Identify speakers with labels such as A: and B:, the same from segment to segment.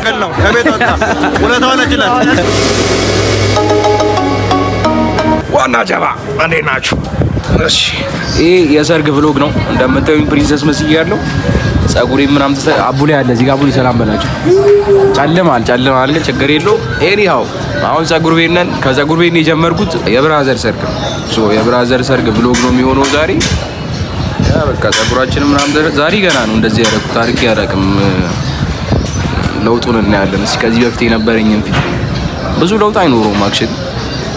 A: ልትቀላቀል ነው። ከቤት ወጣ ውለታ ሆነችለት።
B: ዋና ጀባ፣ እንዴት ናችሁ? እሺ፣ ይህ የሰርግ vlog ነው። እንደምታዩኝ princess መስዬ ያለው ጸጉሬ ምናምን አቡሌ አለ እዚህ ጋር። አቡሌ ሰላም በላቸው። ጨልማል ጨልማል፣ ግን ችግር የለውም። Anyhow አሁን ጸጉር ቤት ነን። ከጸጉር ቤት ነው የጀመርኩት። የ brother ሰርግ ነው። So የ brother ሰርግ vlog ነው የሚሆነው ዛሬ። Yeah፣ በቃ ጸጉራችንን ምናምን ዛሬ ገና ነው እንደዚህ ያደረኩት። አድርጌ አላውቅም። ለውጡን እናያለን። እስኪ ከዚህ በፊት የነበረኝን ፊት ብዙ ለውጥ አይኖረውም። Actually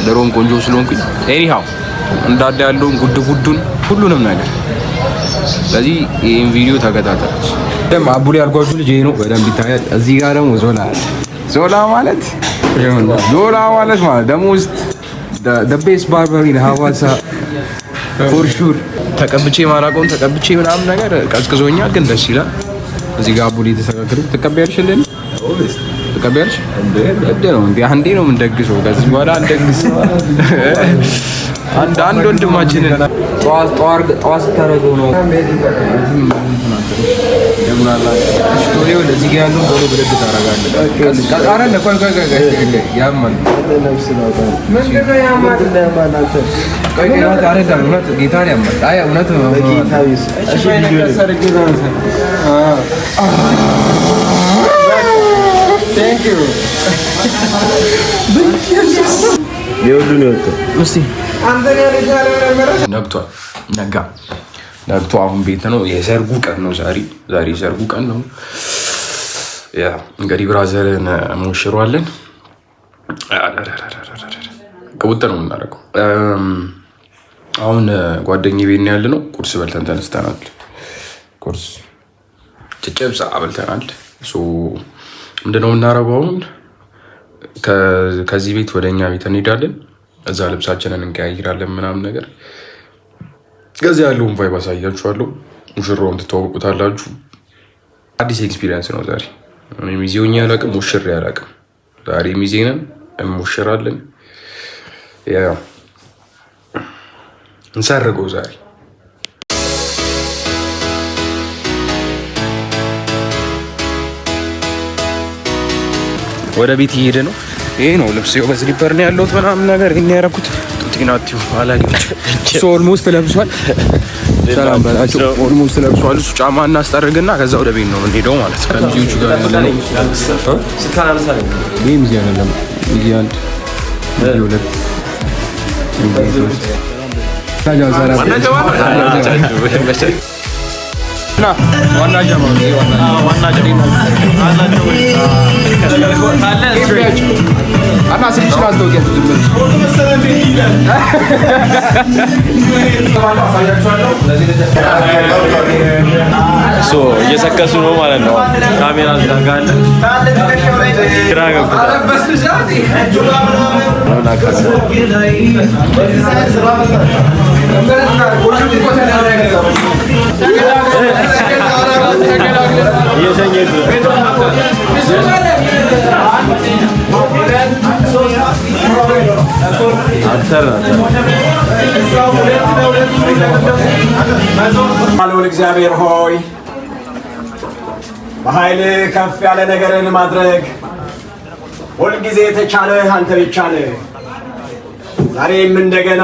B: ድሮም ቆንጆ ስለሆንኩኝ anyhow እንዳለ ያለውን ጉድ ጉዱን ሁሉንም ነገር፣ ስለዚህ ይህን ቪዲዮ ተከታተሉት። ደም አቡሌ ያልኳችሁ ልጅ ይሄ ነው፣ በደንብ ይታያል። እዚህ ጋር ደግሞ ዞላ አለ። ዞላ ማለት ደግሞ ውስጥ the best barber in ሐዋሳ for sure። ተቀብቼ ማላውቀውን ተቀብቼ ምናምን ነገር ቀዝቅዞኛል፣ ግን ደስ ይላል። እዚህ ጋር አቡሌ የተስተካከሉ። ትቀበያለሽ እንዴ? ትቀበያለሽ? እንደ ነው እንዴ? አንዴ ነው የምንደግሰው። ከዚህ በኋላ አንደግስ። አንድ አንድ ወንድማችንን ጠዋት ጠዋት ስታደርገው ነው። እዚህ ጋር ያለውን ቶሎ ብድግ ታደርጋለህ። ኧረ ቆይ ቆይ ቆይ ቆይ፣ ያማል። ቆይ ቆይ፣ አይደለም፣ እውነት ጌታን ያማል። አይ እውነት ነው። እስቲ ነግቷል። ነጋ፣ ነግቶ አሁን ቤት ነው። የሰርጉ ቀን ነው ዛሬ። ዛሬ የሰርጉ ቀን ነው። Yeah፣ እንግዲህ brother ን ሞሽሯለን። ቅውጥ ነው የምናደርገው። አሁን ጓደኛዬ ቤት ነው ያለ ነው። ቁርስ በልተን ተነስተናል። ቁርስ ጨጨብሳ በልተናል። ምንድነው የምናደርገው አሁን? ከዚህ ቤት ወደ እኛ ቤት እንሄዳለን። እዛ ልብሳችንን እንቀያይራለን ምናምን ነገር፣ ከዚያ ያለውን vibe አሳያችኋለሁ። ሙሽራውን ትተዋወቁታላችሁ። አዲስ experience ነው ዛሬ። እኔ ሚዜ ሆኜ አላውቅም፣ ሙሽሬ አላውቅም። ዛሬ ሚዜ ነን፣ እንሞሽራለን። ያው እንሰርገው ዛሬ። ወደ ቤት እየሄደ ነው። ይሄ ነው ልብስ፣ ይኸው በ slipper ነው ያለሁት ምናምን ነገር፣ ይሄን ያደረኩት ጤናችሁ አላጊዎች። እሱ almost ለብሷል። ሰላም በላቸው። Almost ለብሷል። እሱ ጫማ እናስጠርግና ከዛ ወደ ቤት ነው የምንሄደው ማለት ነው። ከሚዜዎቹ ጋር ያለ ነው። ይሄ ሚዜ አይደለም። ሚዜ አንድ፣ ሚዜ ሁለት፣ ሚዜ ሶስት ዋና ጀማ ዋና ጀማ እና ስልክሽን አስታውቂያቸው ዝም ብለሽ።
C: እየሰከሱ ነው ማለት ነው። ካሜራ እዛ ጋር አለ። ግራ ገብቶታል። እየሸኘች ነው።
D: ልዑል እግዚአብሔር ሆይ፣ በኃይል ከፍ ያለ ነገርን ማድረግ ሁልጊዜ የተቻለህ አንተ ብቻ ነህ። ዛሬም እንደገና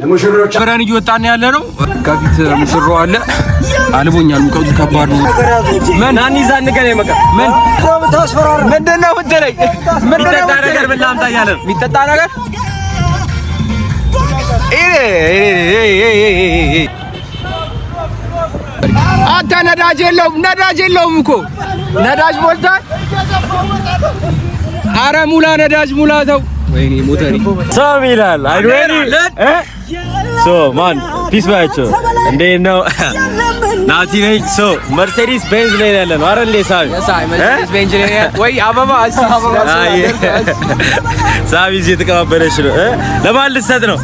D: ለሙሽሮች
B: አብረን እየወጣን ያለ ነው። ከፊት ሙሽራው አለ። አልቦኛል። ሙቀቱ ከባድ ነው። ምን አን ይዛ እንገናኝ። በቃ ምን ምንድን ነው የምትለኝ? ምንድን ነው
C: ነገር ምን ላምጣ እያለ ነው።
B: የሚጠጣ ነገር? አንተ ነዳጅ የለውም፣ ነዳጅ የለውም እኮ፣ ነዳጅ ሞልቷል። አረ ሙላ፣ ነዳጅ ሙላ። ተው፣ ወይኔ ሞተሪ።
C: ሳሚ ይላል። Are you ready? So man, peace ባያቸው፣ እንዴት ነው? ናቲ ነኝ። So መርሴዲስ ቤንዝ ላይ ያለ ነው አይደል? ሳሚ?
B: መርሴዲስ ቤንዝ ላይ ወይ አበባ?
C: አይ፣ ሳሚ እዚህ የተቀባበለች ነው። ለማን ልትሰጥ ነው?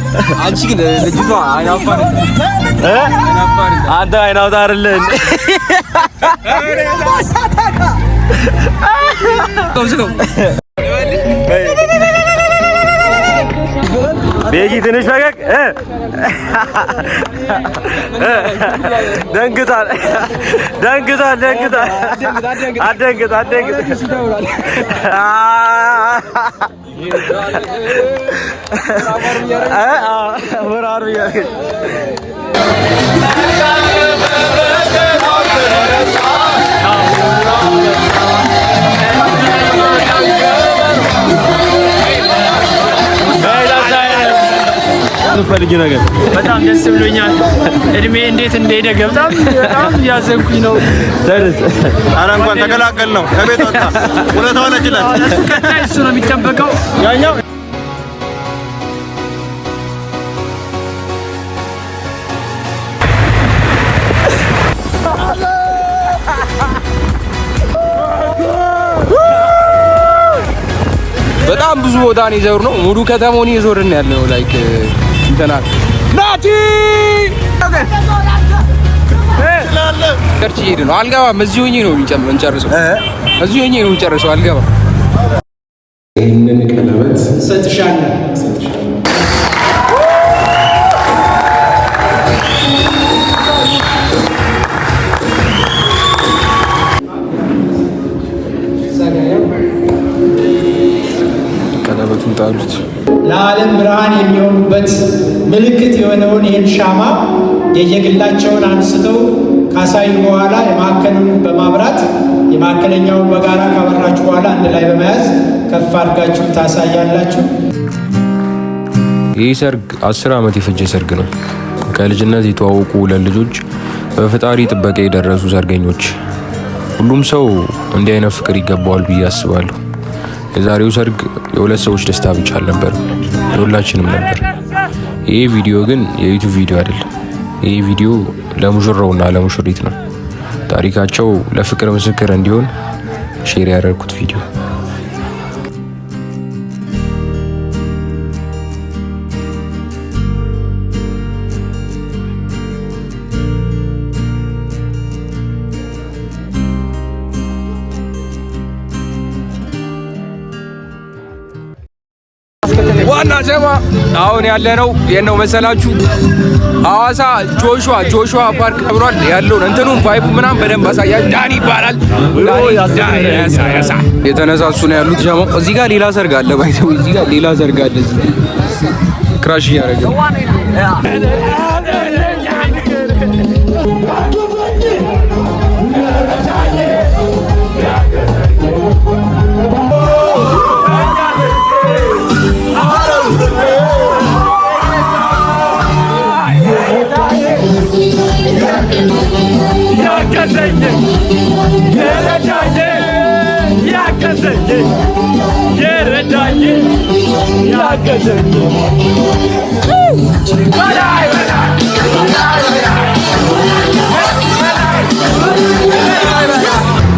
B: አንቺ ግን ልጅቷ አይናፋር።
C: እ? አንተ አይናውጣ አይደለ እንዴ? ቤኪ ትንሽ ፈገግ ደንግጧል፣ ደንግጧል፣ ደንግጧል። አትደንግጥ፣ አትደንግጥ። ፈልጊ ነገር
E: በጣም ደስ ብሎኛል። እድሜ እንዴት እንደሄደ በጣም በጣም እያዘንኩኝ ነው።
A: ኧረ እንኳን ተገላገል ነው ከቤት ወጣ። ውለታው አለችለት።
E: እሱ ቀጣይ እሱ ነው የሚጠበቀው።
C: ያኛው
B: በጣም ብዙ ቦታ ነው የዞርነው። ሙሉ ከተማውን እየዞርን ያለ ነው። Like እንትና ናቲ church እየሄድን ነው። አልገባም። እዚሁ ሆኜ ነው የምንጨርሰው። እዚሁ ሆኜ ነው የምንጨርሰው። አልገባም። ይህንን ቀለበት
E: እሰጥሻለሁ።
B: ቀለበቱን ጣሉት።
E: ለዓለም ብርሃን የሚሆኑበት ምልክት የሆነውን ይህን ሻማ የየግላቸውን አንስተው ካሳዩ በኋላ የማዕከሉን በማብራት የማዕከለኛውን በጋራ ካበራችሁ በኋላ አንድ ላይ በመያዝ ከፍ አድርጋችሁ ታሳያላችሁ።
B: ይህ ሰርግ 10 ዓመት የፈጀ ሰርግ ነው። ከልጅነት የተዋወቁ ሁለት ልጆች በፈጣሪ ጥበቃ የደረሱ ሰርገኞች። ሁሉም ሰው እንዲህ አይነት ፍቅር ይገባዋል ብዬ አስባለሁ። የዛሬው ሰርግ የሁለት ሰዎች ደስታ ብቻ አልነበርም፣ የሁላችንም ነበር። ይህ ቪዲዮ ግን የ YouTube ቪዲዮ አይደለም። ይህ ቪዲዮ ለሙሽራውና ለሙሽሪት ነው። ታሪካቸው ለፍቅር ምስክር እንዲሆን share ያደረኩት ቪዲዮ። ዋና ጀማ አሁን ያለነው የት ነው መሰላችሁ? ሐዋሳ ጆሹዋ ፓርክ ተብሏል። ያለውን እንትኑን vibe ኡ ምናምን በደንብ አሳያችሁ። ዳኒ ይባላል። የተነሳሱ ነው ያሉት ጀማው። እዚህ ጋር ሌላ ሰርግ አለ። By the way እዚህ ጋር ሌላ ሰርግ አለ። እዚህ crash እያደረገ ነው።
C: ያገዘኝ የረዳኝ ያገዘኝ የረዳኝ ያገዘኝ በላይ በላይ።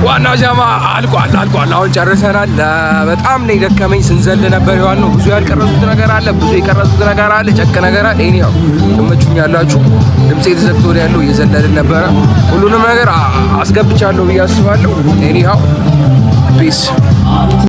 B: ዋና ጀማ አልቋል፣ አልቋል። አሁን ጨርሰናል። በጣም ነው የደከመኝ። ስንዘል ነበር የዋልነው። ብዙ ያልቀረጹት ነገር አለ፣ ብዙ የቀረጹት ነገር አለ፣ ጨቅ ነገር አለ። ይሄን ያው ትመቹኛላችሁ። ድምጼ ተዘግቶ ነው ያለው፣ እየዘለልን ነበረ። ሁሉንም ነገር አስገብቻለሁ ብዬ አስባለሁ። Anyhow, peace.